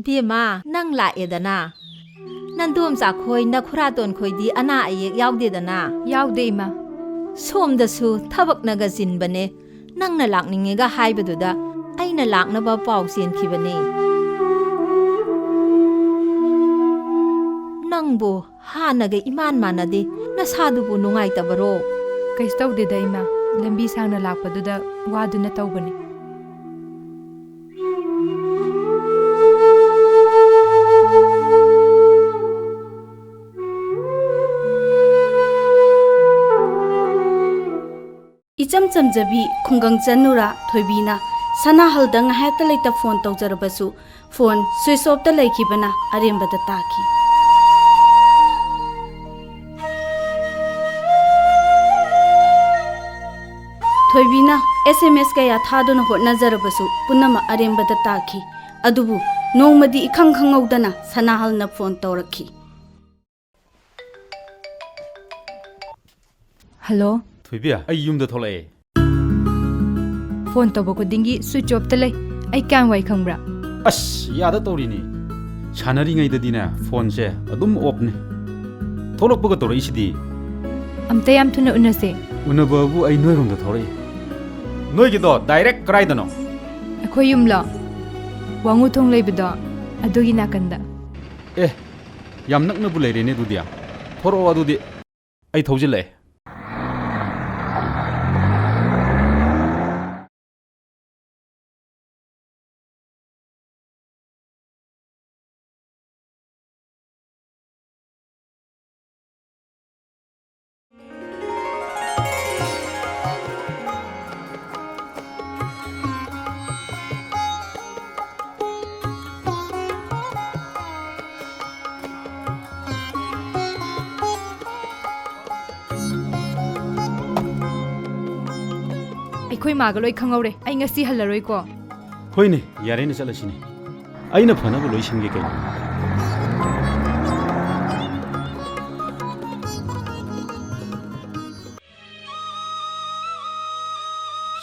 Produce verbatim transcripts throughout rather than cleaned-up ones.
ꯏꯕꯦꯝꯃ, ꯅꯪ ꯂꯥꯛꯑꯦꯗꯅ꯫ ꯅꯟꯗꯣꯝꯆꯥ ꯈꯣꯏ, ꯅꯈꯨꯔꯥꯇꯣꯟ ꯈꯣꯏꯗꯤ ꯑꯅꯥ ꯑꯌꯦꯛ ꯌꯥꯎꯗꯦꯗꯅ? ꯌꯥꯎꯗꯦ, ꯏꯃꯥ꯫ ꯁꯣꯝꯗꯁꯨ ꯊꯕꯛꯅꯒ ꯆꯤꯟꯕꯅꯦ꯫ ꯅꯪꯅ ꯂꯥꯛꯅꯤꯡꯉꯦꯒ ꯍꯥꯏꯕꯗꯨꯗ ꯑꯩꯅ ꯂꯥꯛꯅꯕ ꯄꯥꯎ ꯆꯦꯟꯈꯤꯕꯅꯦ꯫ ꯅꯪꯕꯨ ꯍꯥꯟꯅꯒ ꯏꯃꯥꯟ ꯃꯥꯟꯅꯗꯦ꯫ ꯅꯁꯥꯗꯨꯕꯨ ꯅꯨꯡꯉꯥꯏꯇꯕꯔꯣ? ꯀꯩꯁꯨ ꯇꯧꯗꯦꯗ, ꯏꯃꯥ꯫ ꯂꯝꯕꯤ ꯁꯥꯡꯅ ꯂꯥꯛꯄꯗꯨꯗ ꯋꯥꯗꯨꯅ ꯇꯧꯕꯅꯤ꯫ ꯏꯆꯝ ꯆꯝꯖꯕꯤ ꯈꯨꯡꯒꯪ ꯆꯟꯅꯨꯔꯥ ꯊꯣꯏꯕꯤꯅ ꯁꯅꯥꯍꯜꯗ ꯉꯥꯏꯍꯥꯛꯇ ꯂꯩꯇ ꯐꯣꯟ ꯇꯧꯖꯔꯕꯁꯨ, ꯐꯣꯟ ꯁ꯭ꯋꯤꯆ ꯑꯣꯐꯇ ꯂꯩꯈꯤꯕꯅ ꯑꯔꯦꯝꯕꯗ ꯇꯥꯈꯤ꯫ ꯊꯣꯏꯕꯤꯅ ꯑꯦꯁ ꯑꯦꯝ ꯑꯦꯁ ꯀꯌꯥ ꯊꯥꯗꯨꯅ ꯍꯣꯠꯅꯖꯔꯕꯁꯨ, ꯄꯨꯝꯅꯃꯛ ꯑꯔꯦꯝꯕꯗ ꯇꯥꯈꯤ꯫ ꯑꯗꯨꯕꯨ ꯅꯣꯡꯃꯗꯤ ꯏꯈꯪ ꯈꯪꯍꯧꯗꯅ ꯁꯅꯥꯍꯜꯅ ꯐꯣꯟ ꯇꯧꯔꯛꯈꯤ꯫ ꯍꯜꯂꯣ꯫ ꯊꯣꯏꯕꯤ, ꯑꯩ ꯌꯨꯝꯗ ꯊꯣꯛꯂꯛꯑꯦ꯫ ꯐꯣꯟ ꯇꯧꯕ ꯈꯨꯗꯤꯡꯒꯤ ꯁ꯭ꯋꯤꯆ ꯑꯣꯐꯇ ꯂꯩ꯫ ꯑꯩ ꯀꯌꯥꯝ ꯋꯥꯏ ꯈꯪꯕ꯭ꯔꯥ? ꯑꯁ, ꯌꯥꯗ ꯇꯧꯔꯤꯅꯤ꯫ ꯁꯥꯟꯅꯔꯤꯉꯩꯗꯗꯤꯅꯦ, ꯐꯣꯟꯁꯦ ꯑꯗꯨꯝ ꯑꯣꯐꯅꯤ꯫ ꯊꯣꯛꯂꯛꯄꯒ ꯇꯧꯔꯛꯏꯁꯤꯗꯤ꯫ ꯑꯝꯇ ꯌꯥꯝ ꯊꯨꯅ ꯎꯅꯁꯦ꯫ ꯎꯅꯕꯕꯨ ꯑꯩ ꯅꯣꯏꯔꯣꯝꯗ ꯊꯣꯛꯂꯛꯏ꯫ ꯅꯣꯏꯒꯤꯗꯣ ꯗꯥꯏꯔꯦꯛ ꯀꯔꯥꯏꯗꯅꯣ? ꯑꯩꯈꯣꯏ ꯌꯨꯝꯂꯣ? ꯋꯥꯉꯨ ꯊꯣꯡ ꯂꯩꯕꯗꯣ, ꯑꯗꯨꯒꯤ ꯅꯥꯀꯟꯗ꯫ ꯑꯦ, ꯌꯥꯝ ꯅꯛꯅꯕꯨ ꯂꯩꯔꯦꯅꯦ ꯑꯗꯨꯗꯤ꯫ ꯊꯣꯔꯛꯑꯣ ꯑꯗꯨꯗꯤ꯫ ꯑꯩ ꯊꯧꯖꯤꯜꯂꯛꯑꯦ꯫ ꯑꯩꯈꯣꯏ ꯃꯥꯒ ꯂꯣꯏ ꯈꯪꯍꯧꯔꯦ꯫ ꯑꯩ ꯉꯁꯤ ꯍꯜꯂꯔꯣꯏꯀꯣ꯫ ꯍꯣꯏꯅꯦ, ꯌꯥꯔꯦꯅꯦ, ꯆꯠꯂꯁꯤꯅꯦ꯫ ꯑꯩꯅ ꯐꯅꯕ ꯂꯣꯏ ꯁꯤꯟꯒꯦ ꯀꯩꯅꯣ꯫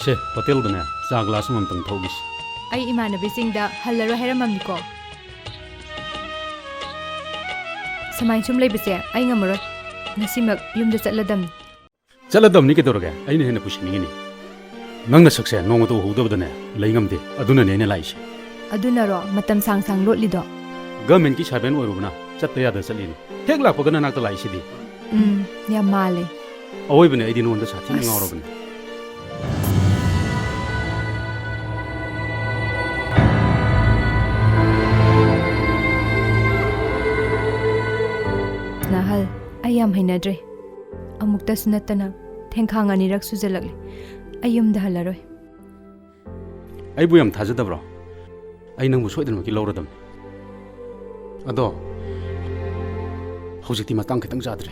ꯁꯦ, ꯍꯣꯇꯦꯜꯗꯅꯦ ꯆꯥ ꯒ꯭ꯂꯥꯁ ꯑꯃꯃꯝꯇꯪ ꯊꯛꯎꯒꯤꯁꯤ꯫ ꯑꯩ ꯏꯃꯥꯟꯅꯕꯤꯁꯤꯡꯗ ꯍꯜꯂꯔꯣꯏ ꯍꯥꯏꯔꯝꯃꯝꯅꯤꯀꯣ꯫ ꯁꯨꯃꯥꯏꯅ ꯁꯨꯝ ꯂꯩꯕꯁꯦ ꯑꯩ ꯉꯝꯃꯔꯣꯏ꯫ ꯉꯁꯤꯃꯛ ꯌꯨꯝꯗ ꯆꯠꯂꯗꯝꯅꯤ꯫ ꯆꯠꯂꯗꯝꯅꯤ ꯀꯩꯗꯧꯔꯒꯦ? ꯑꯩꯅ ꯍꯦꯟꯅ ꯄꯨꯁꯤꯟꯅꯤꯡꯉꯤꯅꯦ꯫ ꯅꯪ ꯅꯁꯛꯁꯦ ꯅꯣꯡꯃꯇ ꯎꯍꯧꯗꯕꯗꯅꯦ ꯂꯩ ꯉꯝꯗꯦ꯫ ꯑꯗꯨꯅꯅꯦ ꯑꯩꯅ ꯂꯥꯛꯏꯁꯦ꯫ ꯑꯗꯨꯅꯔꯣ ꯃꯇꯝ ꯁꯥꯡ ꯁꯥꯡ ꯂꯣꯠꯂꯤꯗꯣ? ꯒꯚꯔꯟꯃꯦꯟꯠꯀꯤ ꯁꯔꯚꯦꯟꯠ ꯑꯣꯏꯔꯨꯕꯅ ꯆꯠꯄ ꯌꯥꯗ ꯆꯠꯂꯤꯅꯤ꯫ ꯍꯦꯛ ꯂꯥꯛꯄꯒ ꯅꯅꯥꯛꯇ ꯂꯥꯛꯏꯁꯤꯗꯤ꯫ ꯎꯝ, ꯌꯥꯝ ꯃꯥꯜꯂꯦ꯫ ꯑꯋꯣꯏꯕꯅꯦ, ꯑꯩꯗꯤ ꯅꯉꯣꯟꯗ ꯁꯥꯊꯤꯅ ꯑꯁ꯫ ꯉꯥꯎꯔꯕꯅꯦ꯫ ꯁꯅꯥꯍꯜ, ꯑꯩ ꯌꯥꯝ ꯍꯩꯅꯗ꯭ꯔꯦ꯫ ꯑꯃꯨꯛꯇꯁꯨ ꯅꯠꯇꯅ ꯊꯦꯡꯈꯥꯡ ꯑꯅꯤꯔꯛ ꯁꯨꯖꯜꯂꯛꯂꯦ꯫ ꯑꯩ ꯌꯨꯝꯗ ꯍꯜꯂꯔꯣꯏ꯫ ꯑꯩꯕꯨ ꯌꯥꯝ ꯊꯥꯖꯗꯕ꯭ꯔꯣ? ꯑꯩ ꯅꯪꯕꯨ ꯁꯣꯏꯗꯅꯃꯛꯀꯤ ꯂꯧꯔꯗꯝꯅꯤ꯫ ꯑꯗꯣ ꯍꯧꯖꯤꯛꯇꯤ ꯃꯇꯥꯡ ꯈꯤꯇꯪ ꯆꯥꯗ꯭ꯔꯤ꯫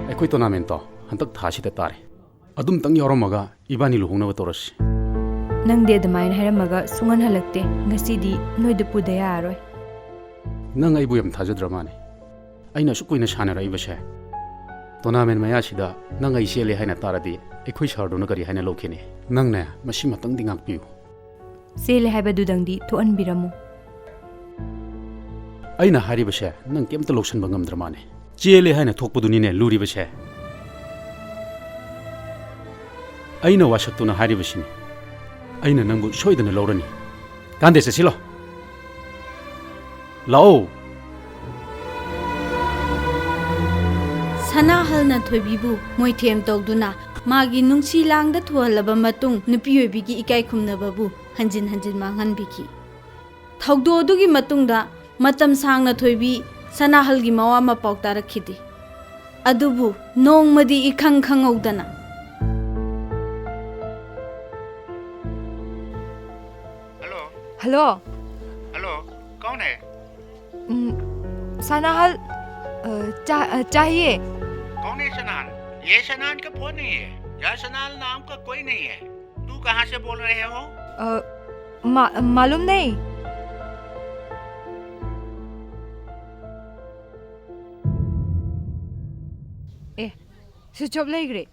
ꯑꯩꯈꯣꯏ ꯇꯣꯔꯅꯥꯃꯦꯟꯠꯇꯣ ꯍꯟꯗꯛ ꯊꯥꯁꯤꯗ ꯇꯥꯔꯦ꯫ ꯑꯗꯨꯝꯇꯪ ꯌꯥꯎꯔꯝꯃꯒ ꯏꯕꯥꯅꯤ ꯂꯨꯍꯣꯡꯅꯕ ꯇꯧꯔꯁꯤ꯫ ꯅꯪꯗꯤ ꯑꯗꯨꯃꯥꯏꯅ ꯍꯥꯏꯔꯝꯃꯒ ꯁꯨꯡꯍꯟ ꯍꯜꯂꯛꯇꯦ꯫ ꯉꯁꯤꯗꯤ ꯅꯣꯏꯗ ꯄꯨꯗ ꯌꯥꯔꯔꯣꯏ꯫ ꯅꯪ ꯑꯩꯕꯨ ꯌꯥꯝ ꯊꯥꯖꯗ꯭ꯔ ꯃꯥꯅꯦ꯫ ꯑꯩꯅ ꯑꯁꯨꯛ ꯀꯨꯏꯅ ꯁꯥꯟꯅꯔꯛꯏꯕꯁꯦ, ꯇꯣꯔꯅꯥꯃꯦꯟꯠ ꯃꯌꯥꯁꯤꯗ ꯅꯪ ꯑꯩ ꯆꯦꯜꯂꯦ ꯍꯥꯏꯅ ꯇꯥꯔꯗꯤ ꯑꯩꯈꯣꯏ ꯁꯥꯔꯗꯨꯅ ꯀꯔꯤ ꯍꯥꯏꯅ ꯂꯧꯈꯤꯅꯤ? ꯅꯪꯅꯦ, ꯃꯁꯤꯃꯇꯪꯗꯤ ꯉꯥꯛꯄꯤꯌꯨ꯫ ꯆꯦꯜꯂꯦ ꯍꯥꯏꯕꯗꯨꯗꯪꯗꯤ ꯊꯣꯛꯍꯟꯕꯤꯔꯝꯃꯨ꯫ ꯑꯩꯅ ꯍꯥꯏꯔꯤꯕꯁꯦ ꯅꯪ ꯀꯩꯝꯇ ꯂꯧꯁꯟꯕ ꯉꯝꯗ꯭ꯔ ꯃꯥꯅꯦ꯫ ꯆꯦꯜꯂꯦ ꯍꯥꯏꯅ ꯊꯣꯛꯄꯗꯨꯅꯤꯅꯦ ꯂꯨꯔꯤꯕꯁꯦ꯫ ꯑꯩꯅ ꯋꯥꯁꯛꯇꯨꯅ ꯍꯥꯏꯔꯤꯕꯁꯤꯅꯤ꯫ ꯑꯩꯅ ꯅꯪꯕꯨ ꯁꯣꯏꯗꯅ ꯂꯧꯔꯅꯤ꯫ ꯀꯥꯟꯗꯦ, ꯆꯠꯁꯤꯂꯣ꯫ ꯂꯥꯛꯑꯣ꯫ ꯁꯅꯥꯍꯜꯅ ꯊꯣꯏꯕꯤꯕꯨ ꯃꯣꯏꯊꯦꯝ ꯇꯧꯗꯨꯅ ꯃꯥꯒꯤ ꯅꯨꯡꯁꯤ ꯂꯥꯡꯗ ꯊꯨꯍꯜꯂꯕ ꯃꯇꯨꯡ, ꯅꯨꯄꯤ ꯑꯣꯏꯕꯤꯒꯤ ꯏꯀꯥꯏ ꯈꯨꯝꯅꯕꯕꯨ ꯍꯟꯖꯤꯟ ꯍꯟꯖꯤꯟ ꯃꯥꯡꯍꯟꯕꯤꯈꯤ꯫ ꯊꯧꯗꯣꯛ ꯑꯗꯨꯒꯤ ꯃꯇꯨꯡꯗ ꯃꯇꯝ ꯁꯥꯡꯅ ꯊꯣꯏꯕꯤ ꯁꯅꯥꯍꯜꯒꯤ ꯃꯋꯥ ꯃꯄꯥꯎ ꯇꯥꯔꯛꯈꯤꯗꯦ꯫ ꯑꯗꯨꯕꯨ ꯅꯣꯡꯃꯗꯤ ꯏꯈꯪ ꯈꯪꯍꯧꯗꯅ꯫ हेलो। हेलो। हेलो, कौन है? उम, सनाहल, अ, चा-, अ, चाहिए। कौन है सनाहल? ये सनाहल का फोन नहीं है। यहाँ सनाहल नाम का कोई नहीं है। तू कहाँ से बोल रहे हो? अ, मा-, मालूम नहीं। ए, switch off ꯂꯩꯈ꯭ꯔꯦ꯫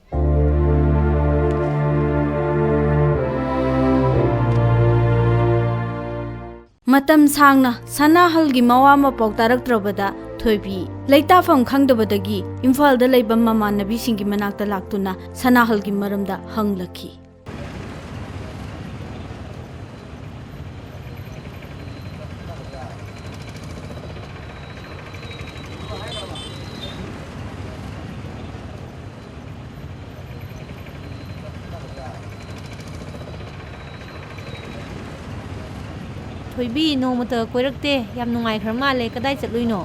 ꯃꯇꯝ ꯁꯥꯡꯅ ꯁꯅꯥꯍꯜꯒꯤ ꯃꯋꯥ ꯃꯄꯥꯎ ꯇꯥꯔꯛꯇ꯭ꯔꯕꯗ ꯊꯣꯏꯕꯤ ꯂꯩꯇꯥꯐꯝ ꯈꯪꯗꯕꯗꯒꯤ ꯏꯝꯐꯥꯜꯗ ꯂꯩꯕ ꯃꯃꯥꯟꯅꯕꯤꯁꯤꯡꯒꯤ ꯃꯅꯥꯛꯇ ꯂꯥꯛꯇꯨꯅ ꯁꯅꯥꯍꯜꯒꯤ ꯃꯔꯝꯗ ꯍꯪꯂꯛꯈꯤ꯫ ꯊꯣꯏꯕꯤ, ꯅꯣꯡꯃꯇ ꯀꯣꯏꯔꯛꯇꯦ꯫ ꯌꯥꯝ ꯅꯨꯡꯉꯥꯏꯈ꯭ꯔ ꯃꯥꯜꯂꯦ꯫ ꯀꯗꯥꯏ ꯆꯠꯂꯨꯏꯅꯣ?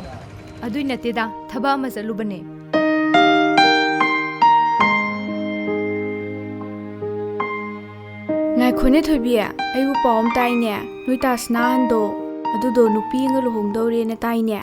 ꯑꯗꯨꯏ ꯅꯠꯇꯦꯗ, ꯊꯕꯛ ꯑꯃ ꯆꯠꯂꯨꯕꯅꯦ꯫ ꯉꯥꯏꯈꯣꯅꯦ ꯊꯣꯏꯕꯤ, ꯑꯩꯕꯨ ꯄꯥꯎ ꯑꯃ ꯇꯥꯏꯅꯦ꯫ ꯅꯣꯏ ꯇꯥꯁꯅꯥꯍꯟꯗꯣ, ꯑꯗꯨꯗꯣ ꯅꯨꯄꯤ ꯑꯃꯒ ꯂꯨꯍꯣꯡꯗꯧꯔꯦꯅ ꯇꯥꯏꯅꯦ꯫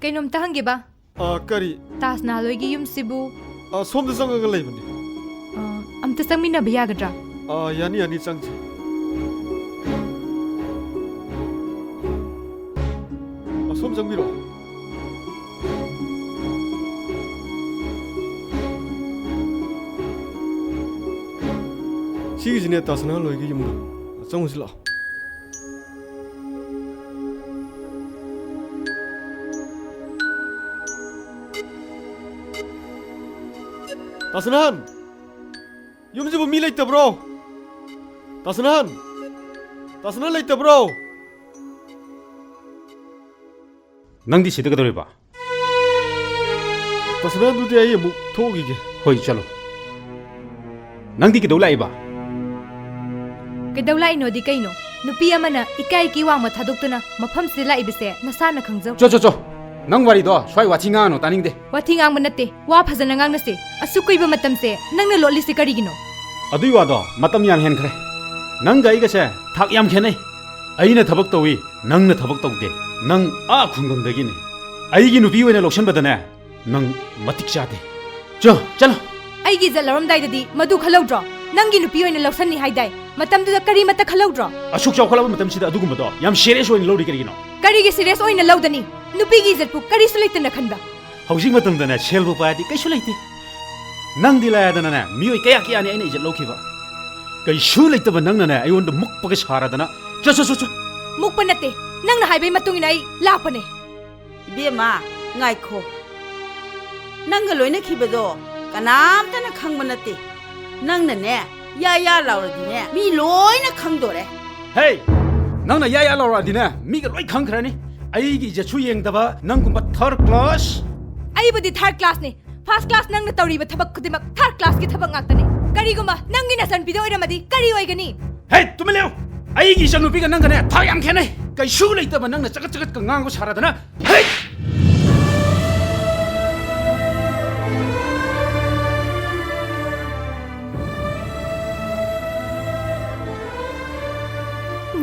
ꯀꯩꯅꯣꯝꯇ ꯍꯪꯒꯦꯕ꯫ ꯑ, ꯀꯔꯤ? ꯇꯥꯖ ꯅꯍꯥꯟꯋꯥꯏꯒꯤ ꯌꯨꯝꯁꯤꯕꯨ? ꯑ, ꯁꯣꯝꯗ ꯆꯪꯉꯒ ꯂꯩꯕꯅꯦ꯫ ꯑ, ꯑꯝꯇ ꯆꯪꯃꯤꯟꯅꯕ ꯌꯥꯒꯗ꯭ꯔꯥ? ꯑ, ꯌꯥꯅꯤ, ꯌꯥꯅꯤ, ꯆꯪꯁꯤ꯫ ꯑ, ꯁꯣꯝ ꯆꯪꯕꯤꯔꯛꯑꯣ꯫ ꯁꯤꯒꯤꯁꯤꯅꯦ ꯇꯥꯖ ꯅꯍꯥꯟꯋꯥꯏꯒꯤ ꯌꯨꯝꯗꯣ꯫ ꯆꯪꯉꯨꯁꯤ ꯂꯥꯛꯑꯣ꯫ ꯇꯥꯁꯅꯥꯍꯟ! ꯌꯨꯝꯁꯤꯕꯨ ꯃꯤ ꯂꯩꯇꯕ꯭ꯔꯣ? ꯇꯥꯁꯅꯥꯍꯟ! ꯇꯥꯁꯅꯥꯍꯟ ꯂꯩꯇꯕ꯭ꯔꯣ? ꯅꯪꯗꯤ ꯁꯤꯗ ꯀꯩꯗꯧꯔꯤꯕ? ꯇꯥꯁꯅꯥꯍꯟ, ꯑꯗꯨꯗꯤ ꯑꯩ ꯑꯃꯨꯛ ꯊꯣꯛꯎꯈꯤꯒꯦ꯫ ꯍꯣꯏ, ꯆꯠꯂꯣ꯫ ꯅꯪꯗꯤ ꯀꯩꯗꯧ ꯂꯥꯛꯏꯕ? ꯀꯩꯗꯧ ꯂꯥꯛꯏꯅꯣꯗꯤ ꯀꯩꯅꯣ? ꯅꯨꯄꯤ ꯑꯃꯅ ꯏꯀꯥꯏ ꯏꯀꯤ ꯋꯥꯡꯃ ꯊꯥꯗꯣꯛꯇꯨꯅ ꯃꯐꯝꯁꯤꯗ ꯂꯥꯛꯏꯕꯁꯦ ꯅꯁꯥꯅ ꯈꯪꯖꯧ꯫ ꯆꯣ, ꯆꯣ, ꯆꯣ! ꯅꯪ ꯋꯥꯔꯤꯗꯣ ꯁ꯭ꯋꯥꯏ ꯋꯥꯊꯤ ꯉꯥꯡꯉꯅꯨ, ꯇꯥꯅꯤꯡꯗꯦ꯫ ꯋꯥꯊꯤ ꯉꯥꯡꯕ ꯅꯠꯇꯦ, ꯋꯥ ꯐꯖꯅ ꯉꯥꯡꯅꯁꯦ꯫ ꯑꯁꯨꯛ ꯀꯨꯏꯕ ꯃꯇꯝꯁꯦ ꯅꯪꯅ ꯂꯣꯠꯂꯤꯁꯦ ꯀꯔꯤꯒꯤꯅꯣ? ꯑꯗꯨꯏ ꯋꯥꯗꯣ ꯃꯇꯝ ꯌꯥꯝ ꯍꯦꯟꯈ꯭ꯔꯦ꯫ ꯅꯪꯒ ꯑꯩꯒꯁꯦ ꯊꯥꯛ ꯌꯥꯝ ꯈꯦꯠꯅꯩ꯫ ꯑꯩꯅ ꯊꯕꯛ ꯇꯧꯏ, ꯅꯪꯅ ꯊꯕꯛ ꯇꯧꯗꯦ꯫ ꯅꯪ ꯑꯥ ꯈꯨꯡꯒꯪꯗꯒꯤꯅꯤ꯫ ꯑꯩꯒꯤ ꯅꯨꯄꯤ ꯑꯣꯏꯅ ꯂꯧꯁꯟꯕꯗꯅꯦ, ꯅꯪ ꯃꯇꯤꯛ ꯆꯥꯗꯦ꯫ ꯆꯣ, ꯆꯠꯂꯣ꯫ ꯑꯩꯒꯤ ꯏꯖꯠ ꯂꯧꯔꯝꯗꯥꯏꯗꯗꯤ ꯃꯗꯨ ꯈꯜꯍꯧꯗ꯭ꯔꯣ? ꯅꯪꯒꯤ ꯅꯨꯄꯤ ꯑꯣꯏꯅ ꯂꯧꯁꯟꯅꯤ ꯍꯥꯏꯗꯥꯏ? ꯃꯇꯝꯗꯨꯗ ꯀꯔꯤꯃꯠꯇ ꯈꯜꯍꯧꯗ꯭ꯔꯣ? ꯑꯁꯨꯛ ꯆꯥꯎꯈꯠꯂꯕ ꯃꯇꯝꯁꯤꯗ ꯑꯗꯨꯒꯨꯝꯕꯗꯣ ꯌꯥꯝ serious ꯑꯣꯏꯅ ꯂꯧꯔꯤ ꯀꯔꯤꯒꯤꯅꯣ? ꯀꯔꯤꯒꯤ serious ꯑꯣꯏꯅ ꯂꯧꯗꯅꯤ? ꯅꯨꯄꯤꯒꯤ ꯏꯖꯠꯄꯨ ꯀꯔꯤꯁꯨ ꯂꯩꯇꯅ ꯈꯟꯕ? ꯍꯧꯖꯤꯛ ꯃꯇꯝꯗꯅꯦ, ꯁꯦꯜꯕꯨ ꯄꯥꯏꯔꯗꯤ ꯀꯩꯁꯨ ꯂꯩꯇꯦ꯫ ꯅꯪꯗꯤ ꯂꯥꯏꯗꯅꯅꯦ, ꯃꯤꯑꯣꯏ ꯀꯌꯥ ꯀꯌꯥꯅꯤ ꯑꯩꯅ ꯏꯖꯠ ꯂꯧꯈꯤꯕ꯫ ꯀꯩꯁꯨ ꯂꯩꯇꯕ ꯅꯪꯅꯅꯦ, ꯑꯩꯉꯣꯟꯗ ꯃꯨꯛꯄꯒ ꯁꯥꯔꯗꯅ꯫ ꯆꯣ, ꯆꯣ, ꯆꯣ, ꯆꯣ꯫ ꯃꯨꯛꯄ ꯅꯠꯇꯦ, ꯅꯪꯅ ꯍꯥꯏꯕꯒꯤ ꯃꯇꯨꯡ ꯏꯟꯅ ꯑꯩ ꯂꯥꯛꯄꯅꯦ꯫ ꯏꯕꯦꯝꯃ, ꯉꯥꯏꯈꯣ꯫ ꯅꯪꯒ ꯂꯣꯏꯅꯈꯤꯕꯗꯣ ꯀꯅꯥꯝꯇꯅ ꯈꯪꯕ ꯅꯠꯇꯦ꯫ ꯅꯪꯅꯅꯦ, ꯌꯥ ꯌꯥ ꯂꯥꯎꯔꯗꯤꯅꯦ, ꯃꯤ ꯂꯣꯏꯅ ꯈꯪꯗꯣꯔꯦ꯫ ꯍꯦ! ꯅꯪꯅ ꯌꯥ ꯌꯥ ꯂꯥꯎꯔꯛꯑꯗꯤꯅꯦ, ꯃꯤꯒ ꯂꯣꯏ ꯈꯪꯈ꯭ꯔꯅꯤ꯫ ꯑꯩꯒꯤ ꯏꯖꯠꯁꯨ ꯌꯦꯡꯗꯕ ꯅꯪꯒꯨꯝꯕ third class꯫ ꯑꯩꯕꯨꯗꯤ third classꯅꯤ꯫ First class ꯅꯪꯅ ꯇꯧꯔꯤꯕ ꯊꯕꯛ ꯈꯨꯗꯤꯡꯃꯛ third classꯀꯤ ꯊꯕꯛ ꯉꯥꯛꯇꯅꯤ꯫ ꯀꯔꯤꯒꯨꯝꯕ ꯅꯪꯒꯤ ꯅꯆꯟꯅꯨꯄꯤꯗ ꯑꯣꯏꯔꯝꯃꯗꯤ ꯀꯔꯤ ꯑꯣꯏꯒꯅꯤ? ꯍꯦ, ꯇꯨꯃꯤꯟ ꯂꯩꯌꯨ! ꯑꯩꯒꯤ ꯏꯆꯟꯅꯨꯄꯤꯒ ꯅꯪꯒꯅꯦ ꯊꯥꯛ ꯌꯥꯝ ꯈꯦꯠꯅꯩ꯫ ꯀꯩꯁꯨ ꯂꯩꯇꯕ ꯅꯪꯅ ꯆꯒꯠ ꯆꯒꯠꯀ ꯉꯥꯡꯕ ꯁꯥꯔꯗꯅ꯫ ꯍꯦ!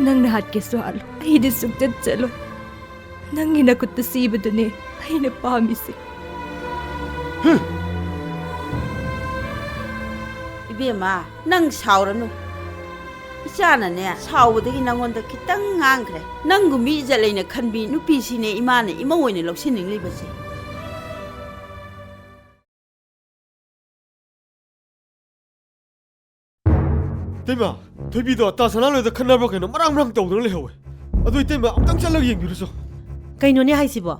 ꯅꯪꯅ ꯍꯥꯠꯀꯦꯁꯨ ꯍꯥꯠꯂꯣ, ꯑꯩꯗꯤ ꯁꯨꯡꯆꯠ ꯆꯠꯂꯣꯏ꯫ ꯅꯪꯒꯤ ꯅꯈꯨꯠꯇ ꯁꯤꯕꯗꯨꯅꯦ ꯑꯩꯅ ꯄꯥꯝꯃꯤꯁꯦ꯫ ꯏꯕꯦꯝꯃ, ꯅꯪ ꯁꯥꯎꯔꯅꯨ꯫ ꯏꯆꯥꯅꯅꯦ, ꯁꯥꯎꯕꯗꯒꯤ ꯅꯪꯉꯣꯟꯗ ꯈꯤꯇꯪ ꯉꯥꯡꯈ꯭ꯔꯦ꯫ ꯅꯪꯒꯨꯝꯕꯤ ꯏꯖꯠ ꯂꯩꯅ ꯈꯟꯕꯤ ꯅꯨꯄꯤꯁꯤꯅꯦ ꯏꯃꯥꯅ ꯏꯃꯧ ꯑꯣꯏꯅ ꯂꯧꯁꯤꯟꯅꯤꯡꯂꯤꯕꯁꯦ꯫ ꯏꯇꯩꯃ, ꯊꯣꯏꯕꯤꯗꯣ ꯇꯥ ꯁꯅꯥꯂꯣꯏꯗ ꯈꯠꯅꯕ꯭ꯔꯥ ꯀꯩꯅꯣ ꯃꯔꯥꯡ ꯃꯔꯥꯡ ꯇꯧꯗꯨꯅ ꯂꯩꯍꯧꯋꯦ꯫ ꯑꯗꯨ ꯏꯇꯩꯃ, ꯑꯃꯨꯛꯇꯪ ꯆꯠꯂꯒ ꯌꯦꯡꯕꯤꯔꯨꯆꯣ꯫ ꯀꯩꯅꯣꯅꯦ ꯍꯥꯏꯁꯤꯕꯣ?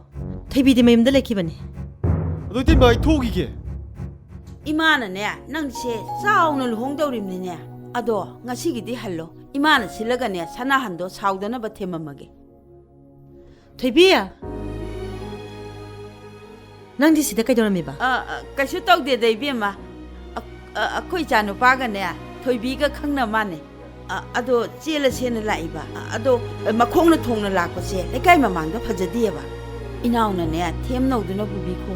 ꯊꯣꯏꯕꯤꯗꯤ ꯃꯌꯨꯝꯗ ꯂꯩꯈꯤꯕꯅꯦ꯫ ꯑꯗꯨ ꯏꯇꯩꯃ, ꯑꯩ ꯊꯣꯛꯎꯈꯤꯒꯦ꯫ ꯏꯃꯥꯅꯅꯦ, ꯅꯪꯁꯦ ꯆꯥꯎꯅ ꯂꯨꯍꯣꯡꯗꯧꯔꯤꯕꯅꯤꯅꯦ꯫ ꯑꯗꯣ ꯉꯁꯤꯒꯤꯗꯤ ꯍꯜꯂꯣ꯫ ꯏꯃꯥꯅ ꯁꯤꯜꯂꯒꯅꯦ, ꯁꯅꯥꯍꯟꯗꯣ ꯁꯥꯎꯗꯅꯕ ꯊꯦꯝꯃꯝꯃꯒꯦ꯫ ꯊꯣꯏꯕꯤ! ꯅꯪꯗꯤ ꯁꯤꯗ ꯀꯩꯗꯧꯔꯝꯃꯤꯕ? ꯑ, ꯑ, ꯀꯩꯁꯨ ꯇꯧꯗꯦꯗ, ꯏꯕꯦꯝꯃ꯫ ꯑ, ꯑ, ꯑꯩꯈꯣꯏ ꯏꯆꯥ ꯅꯨꯄꯥꯒꯅꯦ, ꯊꯣꯏꯕꯤꯒ ꯈꯪꯅ ꯃꯥꯅꯦ꯫ ꯑ, ꯑꯗꯣ ꯆꯦꯜꯂꯁꯦꯅ ꯂꯥꯛꯏꯕ꯫ ꯑ, ꯑꯗꯣ, ꯑ, ꯃꯈꯣꯡꯅ ꯊꯣꯡꯅ ꯂꯥꯛꯄꯁꯦ ꯂꯩꯀꯥꯏ ꯃꯃꯥꯡꯗ ꯐꯖꯗꯦꯕ꯫ ꯏꯅꯥꯎꯅꯅꯦ, ꯊꯦꯝ ꯅꯧꯗꯨꯅ ꯄꯨꯕꯤꯈꯣ꯫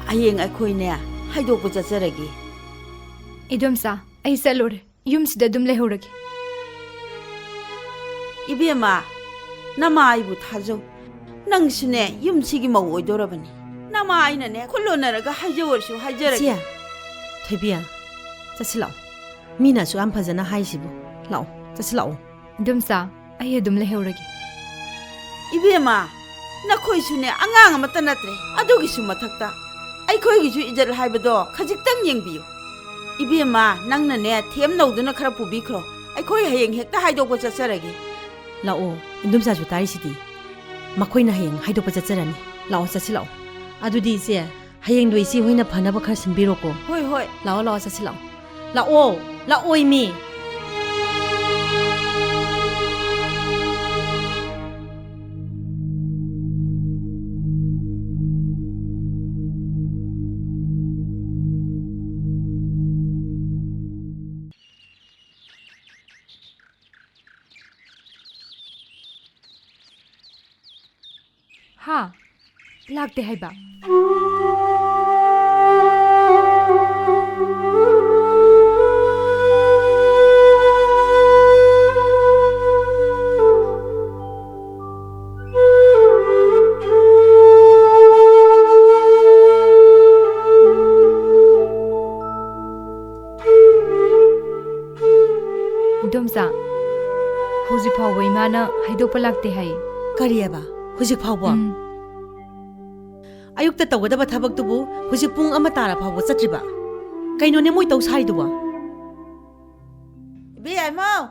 ꯍꯌꯦꯡ ꯑꯩꯈꯣꯏꯅꯦ, ꯍꯥꯏꯗꯣꯛꯄ ꯆꯠꯆꯔꯒꯦ꯫ ꯏꯗꯣꯝꯆꯥ, ꯑꯩ ꯆꯠꯂꯨꯔꯦ꯫ ꯌꯨꯝꯁꯤꯗ ꯑꯗꯨꯝ ꯂꯩꯍꯧꯔꯒꯦ꯫ ꯏꯕꯦꯝꯃ, ꯅꯃꯥ ꯑꯩꯕꯨ ꯊꯥꯖꯧ꯫ ꯅꯪꯁꯨꯅꯦ, ꯌꯨꯝꯁꯤꯒꯤ ꯃꯧ ꯑꯣꯏꯗꯣꯔꯕꯅꯤ꯫ ꯅꯃꯥ ꯑꯩꯅꯅꯦ, ꯈꯨꯠ ꯂꯣꯟꯅꯔꯒ ꯍꯥꯏꯖꯧꯔꯁꯨ ꯍꯥꯏꯖꯔꯒꯦ꯫ ꯏꯆꯦ, ꯊꯣꯏꯕꯤ, ꯆꯠꯁꯤ ꯂꯥꯛꯑꯣ꯫ ꯃꯤꯅ ꯑꯁꯨꯛ ꯌꯥꯝ ꯐꯖꯅ ꯍꯥꯏꯁꯤꯕꯨ꯫ ꯂꯥꯛꯑꯣ, ꯆꯠꯁꯤ ꯂꯥꯛꯑꯣ꯫ ꯏꯗꯣꯝꯆꯥ, ꯑꯩ ꯑꯗꯨꯝ ꯂꯩꯍꯧꯔꯒꯦ꯫ ꯏꯕꯦꯝꯃ, ꯅꯈꯣꯏꯁꯨꯅꯦ, ꯑꯉꯥꯡ ꯑꯃꯠꯇ ꯅꯠꯇ꯭ꯔꯦ꯫ ꯑꯗꯨꯒꯤꯁꯨ ꯃꯊꯛꯇ ꯑꯩꯈꯣꯏꯒꯤꯁꯨ ꯏꯖꯠ ꯍꯥꯏꯕꯗꯣ ꯈꯖꯤꯛꯇꯪ ꯌꯦꯡꯕꯤꯌꯨ꯫ ꯏꯕꯦꯝꯃ, ꯅꯪꯅꯅꯦ, ꯊꯦꯝ ꯅꯧꯗꯨꯅ ꯈꯔ ꯄꯨꯕꯤꯈ꯭ꯔꯣ꯫ ꯑꯩꯈꯣꯏ ꯍꯌꯦꯡ ꯍꯦꯛꯇ ꯍꯥꯏꯗꯣꯛꯄ ꯆꯠꯆꯔꯒꯦ꯫ ꯂꯥꯛꯑꯣ, ꯏꯟꯗꯣꯝꯆꯥꯁꯨ ꯇꯥꯔꯤꯁꯤꯗꯤ꯫ ꯃꯈꯣꯏꯅ ꯍꯌꯦꯡ ꯍꯥꯏꯗꯣꯛꯄ ꯆꯠꯆꯔꯅꯤ꯫ ꯂꯥꯛꯑꯣ, ꯆꯠꯁꯤ ꯂꯥꯛꯑꯣ꯫ ꯑꯗꯨꯗꯤ ꯏꯆꯦ, ꯍꯌꯦꯡꯗꯣ ꯏꯆꯦ ꯍꯣꯏꯅ ꯐꯅꯕ ꯈꯔ ꯁꯤꯟꯕꯤꯔꯣꯀꯣ꯫ ꯍꯣꯏ, ꯍꯣꯏ꯫ ꯂꯥꯛꯑꯣ, ꯂꯥꯛꯑꯣ, ꯆꯠꯁꯤ ꯂꯥꯛꯑꯣ꯫ ꯂꯥꯛꯑꯣ, ꯂꯥꯛꯑꯣ ꯏꯃꯤ꯫ ꯍꯥ? ꯂꯥꯛꯇꯦ ꯍꯥꯏꯕ? ꯏꯗꯣꯝꯆꯥ, ꯍꯧꯖꯤꯛ ꯐꯥꯎꯕ ꯏꯃꯥꯅ ꯍꯥꯏꯗꯣꯛꯄ ꯂꯥꯛꯇꯦ ꯍꯥꯏ꯫ ꯀꯔꯤꯑꯕ? ꯍꯧꯖꯤꯛ ꯐꯥꯎꯕ? ꯎꯝ꯫ ꯑꯌꯨꯛꯇ ꯇꯧꯒꯗꯕ ꯊꯕꯛꯇꯨꯕꯨ ꯍꯧꯖꯤꯛ ꯄꯨꯡ ꯑꯃ ꯇꯥꯔ ꯐꯥꯎꯕ ꯆꯠꯇ꯭ꯔꯤꯕ? ꯀꯩꯅꯣꯅꯦ ꯃꯣꯏ ꯇꯧ ꯁꯥꯔꯤꯗꯨꯕꯣ? ꯏꯕꯦ ꯌꯥꯏꯃꯧ,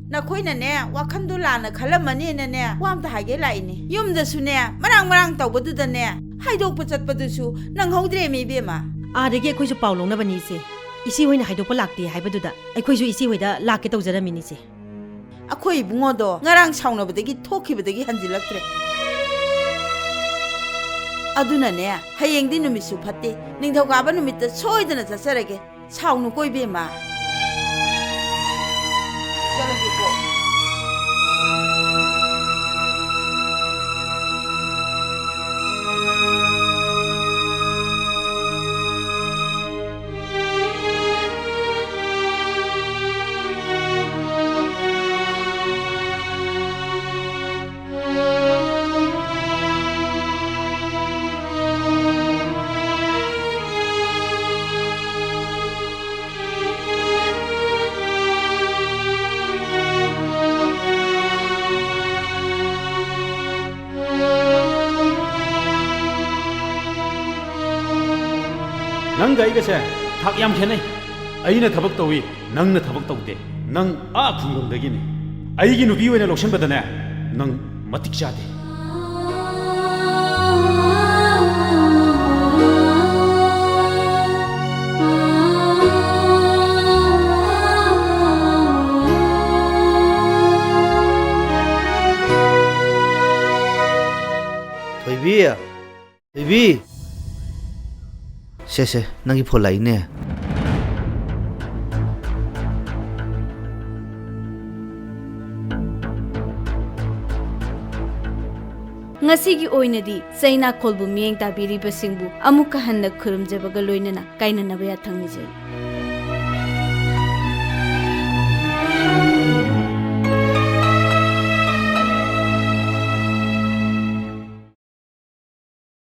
ꯅꯈꯣꯏꯅꯅꯦ, ꯋꯥꯈꯜꯗꯣ ꯂꯥꯟꯅ ꯈꯜꯂꯝꯃꯅꯦꯅꯅꯦ, ꯋꯥ ꯑꯝꯇ ꯍꯥꯏꯒꯦ ꯂꯥꯛꯏꯅꯦ꯫ ꯌꯨꯝꯗꯁꯨꯅꯦ, ꯃꯔꯥꯡ ꯃꯔꯥꯡ ꯇꯧꯕꯗꯨꯗꯅꯦ, ꯍꯥꯏꯗꯣꯛꯄ ꯆꯠꯄꯗꯨꯁꯨ ꯅꯪꯍꯧꯗ꯭ꯔꯦꯃꯤ ꯏꯕꯦꯝꯃ꯫ ꯑꯥꯗꯒꯤ ꯑꯩꯈꯣꯏꯁꯨ ꯄꯥꯎ ꯂꯧꯅꯕꯅꯤ ꯏꯆꯦ꯫ ꯏꯆꯦ ꯍꯣꯏꯅ ꯍꯥꯏꯗꯣꯛꯄ ꯂꯥꯛꯇꯦ ꯍꯥꯏꯕꯗꯨꯗ ꯑꯩꯈꯣꯏꯁꯨ ꯏꯆꯦ ꯍꯣꯏꯗ ꯂꯥꯛꯀꯦ ꯇꯧꯖꯔꯝꯃꯤꯅꯤ ꯏꯆꯦ꯫ ꯑꯩꯈꯣꯏ ꯏꯕꯨꯡꯉꯣꯗꯣ ꯉꯔꯥꯡ ꯁꯥꯎꯅꯕꯗꯒꯤ ꯊꯣꯛꯈꯤꯕꯗꯒꯤ ꯍꯟꯖꯤꯜꯂꯛꯇ꯭ꯔꯦ꯫ ꯑꯗꯨꯅꯅꯦ, ꯍꯌꯦꯡꯗꯤ ꯅꯨꯃꯤꯠꯁꯨ ꯐꯠꯇꯦ, ꯅꯤꯡꯊꯧꯀꯥꯕ ꯅꯨꯃꯤꯠꯇ ꯁꯣꯏꯗꯅ ꯆꯠꯆꯔꯒꯦ꯫ ꯁꯥꯎꯅꯨꯀꯣ ꯏꯕꯦꯝꯃ꯫ ꯆꯠꯂꯒꯦꯀꯣ꯫ ꯅꯪꯒ ꯑꯩꯒꯁꯦ ꯊꯥꯛ ꯌꯥꯝ ꯈꯦꯠꯅꯩ꯫ ꯑꯩꯅ ꯊꯕꯛ ꯇꯧꯏ, ꯅꯪꯅ ꯊꯕꯛ ꯇꯧꯗꯦ꯫ ꯅꯪ ꯑꯥ ꯈꯨꯡꯒꯪꯗꯒꯤꯅꯤ꯫ ꯑꯩꯒꯤ ꯅꯨꯄꯤ ꯑꯣꯏꯅ ꯂꯧꯁꯤꯟꯕꯗꯅꯦ, ꯅꯪ ꯃꯇꯤꯛ ꯆꯥꯗꯦ꯫ ꯊꯣꯏꯕꯤ, ꯊꯣꯏꯕꯤ꯫ ꯁꯦ, ꯁꯦ, ꯅꯪꯒꯤ ꯐꯣꯟ ꯂꯥꯛꯏꯅꯦ꯫ ꯉꯁꯤꯒꯤ ꯑꯣꯏꯅꯗꯤ ꯆꯩꯅꯥꯈꯣꯜꯕꯨ ꯃꯤꯠꯌꯦꯡ ꯇꯥꯕꯤꯔꯤꯕꯁꯤꯡꯕꯨ ꯑꯃꯨꯛꯀ ꯍꯟꯅ ꯈꯨꯔꯨꯝꯖꯕꯒ ꯂꯣꯏꯅꯅ ꯀꯥꯏꯅꯅꯕ ꯌꯥꯊꯪ ꯅꯤꯖꯔꯤ꯫